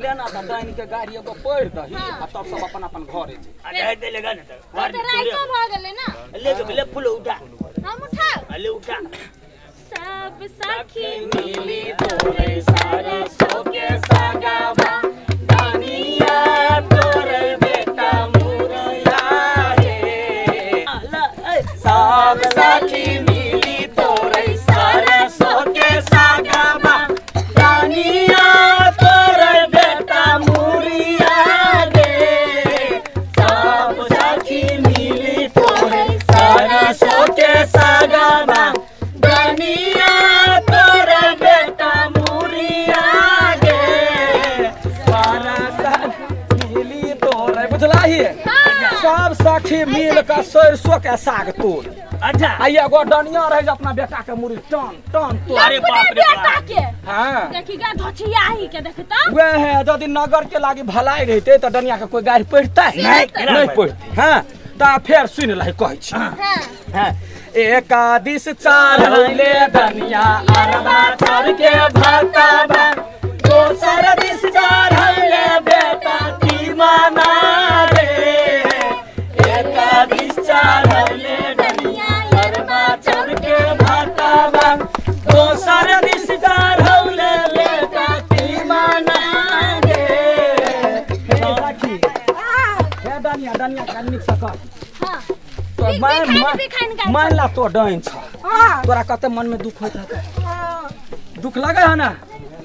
लेना त डाइन के गाड़ी एगो पढ़ दही आ तब सब अपन अपन घरे जे आ दे लेगा न त त राइतो भ गेलै ना। ले जो ले फूल उठा। हम उठाओ। ले उठा। सब सखी मिली तोरे सारा सोके सागावा दानिया तोरे बेटा मुरैया रे। सब सखी मिली तोरे सारा सोके सागावा दानिया तोरे बेटा मुरैया रे। सब सखी मिली तोरे सारा सोके सागावा दानिया तोरे बेटा मुरिया गे। सारा मिली तोरे बुझलाही सब सखी मिल के सरसों के साग तोड़। अच्छा आ एगो डनिया रहे जे अपना बेटा के मुरी टन टन तोड़। अरे बाप रे बेटा के। हां देखी गा धोछिया ही के देखता वह है यदि नगर के लागी भलाई रहते त डनिया के कोई गाड़ी पढ़ता नहीं नहीं पढ़ते। हां त फेर सुन लही कहै छी। हां एकादिश चढ़ले धनिया अरबा चढ़ के भाताबा दोसर दिस चढ़ले बेटा तीमाना रे। एकादिश चढ़ले धनिया अरबा चढ़ के भाताबा दोसर दिस चढ़ले बेटा तीमाना रे। हे सखी हे डनिया डनिया कनिक सक। हां तो मान ला तो डाइन छ तोरा कते मन में दुख होत है दुख लगे है ना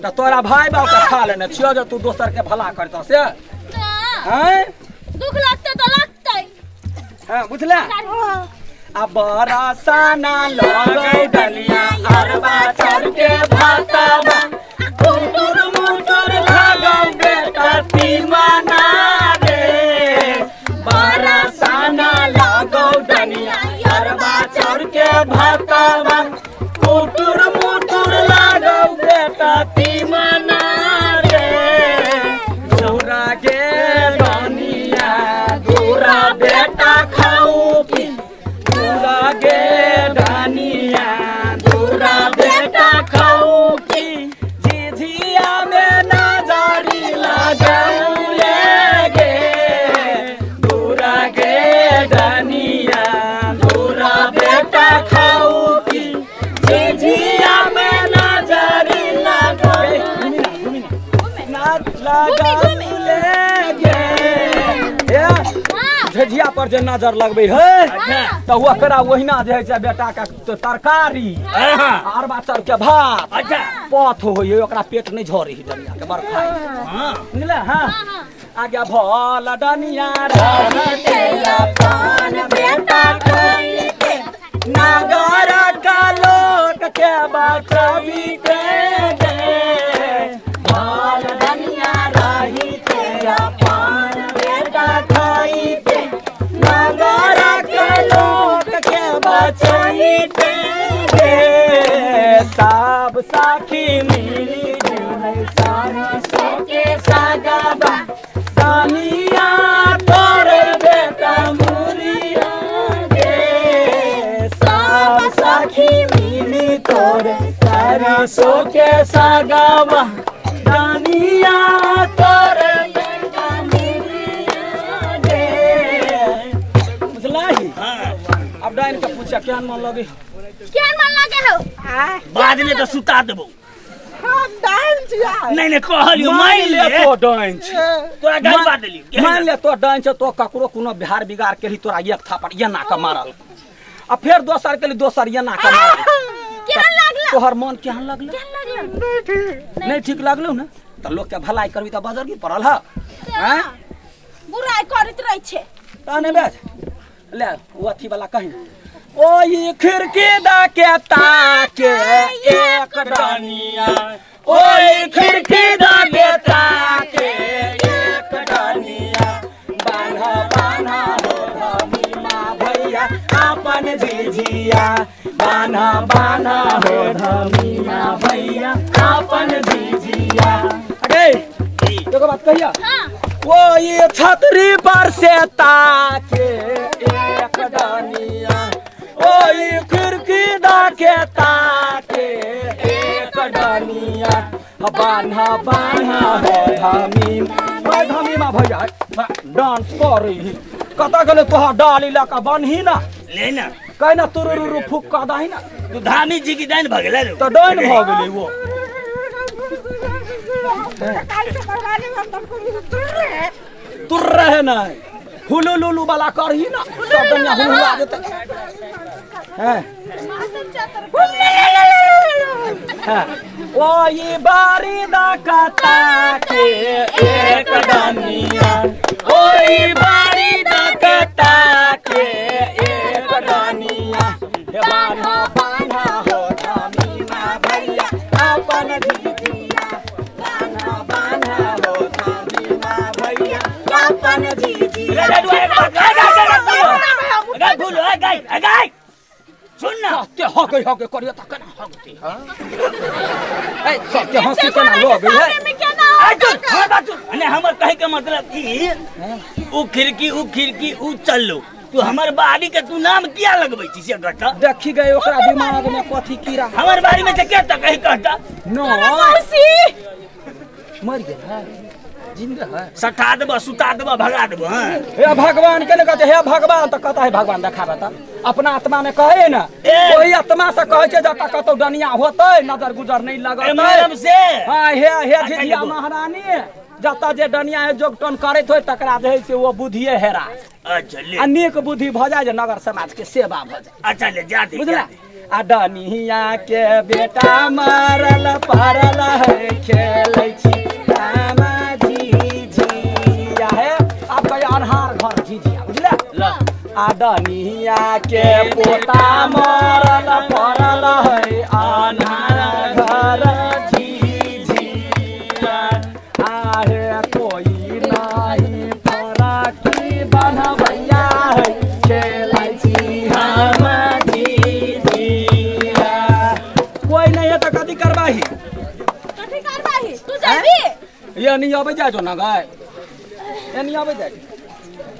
त तोरा भाई बाप के खा लेने छियो जे तू दोसर के भला करत से हैं दुख लगते तो लगते। हां बुझला। आ बरसाना लगे डनिया अरबा चढ़ के भाताबा कुटुर मुटुर भागौ बेटा तीमाना रे। बरसाना लगौ डनिया अरबा चढ़ के भाताबा कुटुर मुटुर लागौ बेटा तीमाना रे। दूरा गे डनिया दूरा बेटा खाऊ की दूरा गे डनिया दूरा बेटा खाऊ की झिझिया में नजरी लगाऊ ले गे। दूरा गे डनिया दूरा बेटा खाऊ की झिझिया में नजरी लगाऊ ले गे। झिझिया पर जे नजर लगबे है त ओकरा ओहिना जे है से बेटा के तरकारी अरबा चाउर के भात अच्छा पथ होय ओकरा पेट नहीं झरे है डनिया के बड़ खाय। हां बुझले। हां आगे भल डनिया रहते अपन बेटा खाइते नगर का लोक के बचाबी के दे। भल डनिया रहते अपन बेटा खाइते नगर के लोक के बचाइते दे। सब साखी मिली जुले सारा सोके सागाबा दानिया तोरे बेटा मुरिया गे। सब साखी मिली तोरे सारा सोके सागाबा दानिया तोरे बेटा मुरिया गे। बुझलाही। अब डाइन के पूछा केहन मन लगे केहन मन लगे हो बाद में तो सुता देबो। हम डाइन छिया नहीं नहीं कहलियो मान ले तो डाइन छ तोरा गाली बात देलियो मान ले तो डाइन छ तो ककरो कोनो बिहार बिगाड़ के ही तोरा एक थापड़ एना के मारल आ फेर दोसर के लिए दोसर एना के मारल। केहन लागल तोहर मन केहन लागल? केहन लागल? नहीं ठीक लागलो ना त लोग के भलाई करबी त बजरगी पड़ल ह हैं बुराई करत रह छे तने बेच ले ओ अथी वाला कहीं ओई खिड़की दा के ताके एक डनिया ओई खिड़की दा के ताके एक डनिया बान्हा बान्हा हो धमीमा भैया अपन झिझिया बान्हा बान्हा हो धमीमा भैया अपन झिझिया। अरे देखो बात कहिया। ओई छतरी पर से ताके एक डनिया ओई खिड़की दा के ताके एक डनिया बान्हा बान्हा हो धामी भाई धामी मा भैया डांस करी कत गेलै तोहर डाली लऽ कऽ बान्ही ना ले ना कहि ना तुरु फूक कऽ दही ना तू धामी जी की डाइन भऽ गेलै तऽ डाइन भऽ गेलै ओ तुर रहे नहीं हुलू लुलू वाला करही ना सब दुनिया हुलुला जेतै हैं ओई बारी दा कता के एक डनिया ओई बारी दा कता के एक डनिया हे बान्हा बान्हा हो धामी मा भैया अपन झिझिया बान्हा बान्हा हो धामी मा भैया अपन झिझिया गाय सुन ना ते हगे हगे करियो त केना हगती हां ए सब के हंसी केना लगे है हां बात ने हमर कहे के मतलब ई उ खिड़की उ चललो तू हमर बाड़ी के तू नाम किया लगबै छी से गटा देखी गए ओकरा दिमाग में कथी कीड़ा हमर बाड़ी में से के त कहि कहता नो मौसी मर गेल है जिंदा है सटा देबो सुता देबो भगा देबो। हां हे भगवान के ने कहते हे भगवान त कहता है भगवान देखाबे त अपना आत्मा ने कहे ना ओही आत्मा से कहै छै जता कतौ डनिया होतै नजर गुजर नहीं लगतै से। हां हे हे झिझिया महारानी जता जे डनिया है जोगटन करैत होय तकरा जे है से ओ बुद्धिए हेरा। अच्छा ले आ नीक बुद्धि भ जाय जे नगर समाज के सेवा भ जाय। अच्छा ले जा दे बुझला। आ डनिया के बेटा मारल परल है खेलै छी रामा झिझिया है अब कहियो अन्हार घर झिझिया बुझला। आ डनिया के पोता मरल परल है अन्हार घर झिझिया आहे कोई नहीं फराकी बनबैया है खेलै छी हम झिझिया। कोई नहीं है तो कथी करबाही कथी करबाही तू जाबी ये नहीं आबै जाय जो ना गाय ये नहीं आबै जाय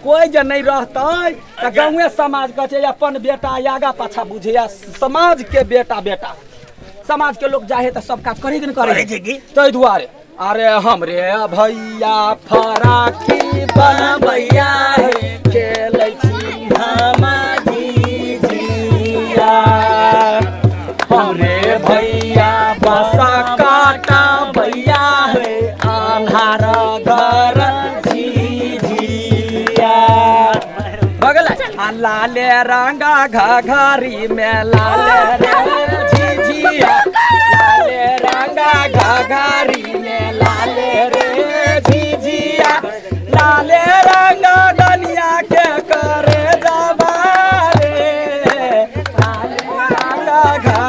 कोई जे नहीं रहतै त गाँवे समाज कहै छै अपन बेटा आगा पाछा बुझैया समाज के बेटा बेटा समाज के लोग जाहे त सब काज करे कि नहीं करे ताहि दुआरे अरे हमरे भैया फराकी बनबैया है खेलै छी हम झिझिया हमरे भैया बसा काटा भैया है अन्हार घर झिझिया बगल आ लाले रंगा घघरी में लाले रंग झिझिया लाले रंगा घघरी में लाले रे झिझिया लाले रंगा डनिया के करे जबारे लाले रंगा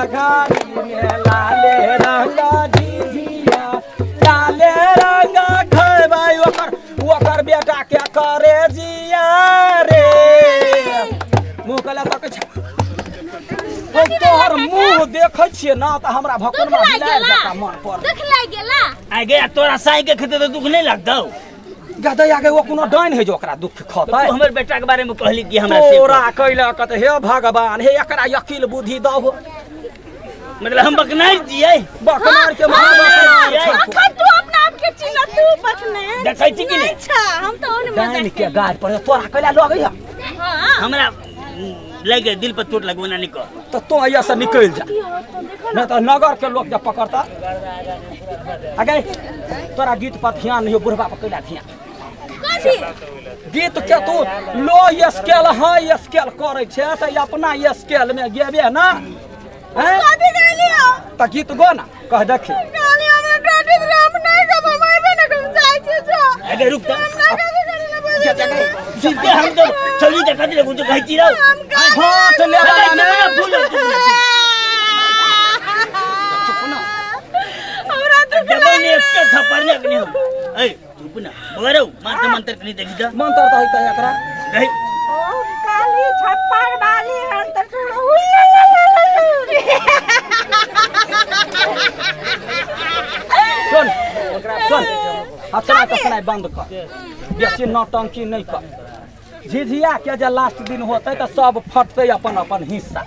घघरी में लाले रंगा झिझिया लाले रंगा खैबै ओकर ओकर बेटा के करे जिया रे मुँह कला तक तोहर मुँह देखै छियै ना त हमरा भकुनमा मिलायल जका मन पर दुख लागि गेला आ गे तोरा साई के खेते त दुख नहीं लगतौ गदै आगे ओ कोनो डाइन है जो ओकरा दुख खतै। तू हमर बेटा के बारे में कहली कि हमरा से तोरा कैला कत हे भगवान हे एकरा यकीन बुद्धि दहो मतलब हम बकनाइ छियै बकनार के महाबकनार अखन तू अपना आप के चिन्ह तू बकने देखै छी कि नहीं। अच्छा हम त ओने मजाक डाइन के गाड़ पर तोरा कैला लगै है हां हमरा लगे दिल पर चोट लगबो ना नहीं कह तो तो अइया से निकल जा नहीं तो नगर के लोग जब पकड़ता अगे तोरा गीत पर ध्यान नहीं हो बुढ़वा पर कैला ध्यान कथी गीत के तू लो स्केल हाई स्केल करै छै से अपना स्केल में गेबे ना हैं कथी गैली हो त गीत गो ना कह देखी गाली हमरा डांटे हम नहीं गब हम आइबे ना हम जाइ छी जो अगे रुक त हम ना कथी करे ना बोले सुनते हम तो चली त कथी लगु तो कहै छी रौ हाथ ले अरे भूल चुप ना हमरा दुख जब ने एक थप्पड़ ने कनी हम ए चुप ना बरौ माता मंत्र कनी देखी त मंत्र त है त एकरा नहीं ओ काली छप्पर वाली अंतर सुनो सुन सुन हसना तसना बंद कर बेसी नौटंकी नहीं कर झिझिया के जे लास्ट दिन होते तो सब फटते अपन अपन हिस्सा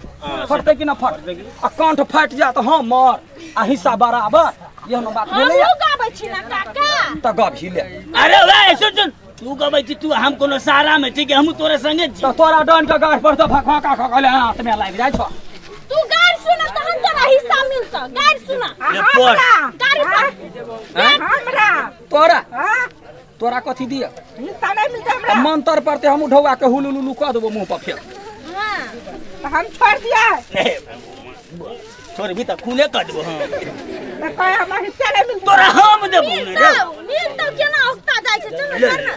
फटते कि ना फटते आ कंठ फट जात हमर आ हिस्सा बराबर। एहनो बात भेलै। हमहूँ गाबै छी ना काका। त गबही ले। अरे वाह सुन तू गबै छी तू हम कोनो सारा में ठीक है हम तोरे संगे छी। त तोरा डन के गाछ पर त भखका खकले हाथ में लागि जाइ छौ। तू गारि सुन तहन तोरा हिस्सा मिलतौ। गारि सुन। हमरा गारि पढ़। हमरा तोरा तोरा कथी दिया? हिस्सा नहीं मिलता हमरा। मंतर पड़ते हम उठौआ के हुलुलुलु क देबो मुंह पर फेर। हां त हम छोड़ दिया। छोड़ भी त खूने क देबो। हां त कह हमरा हिस्सा नहीं मिलता तोरा हम देबो। मिलतौ मिलतौ केना औकता जाइ छै चल कर ना।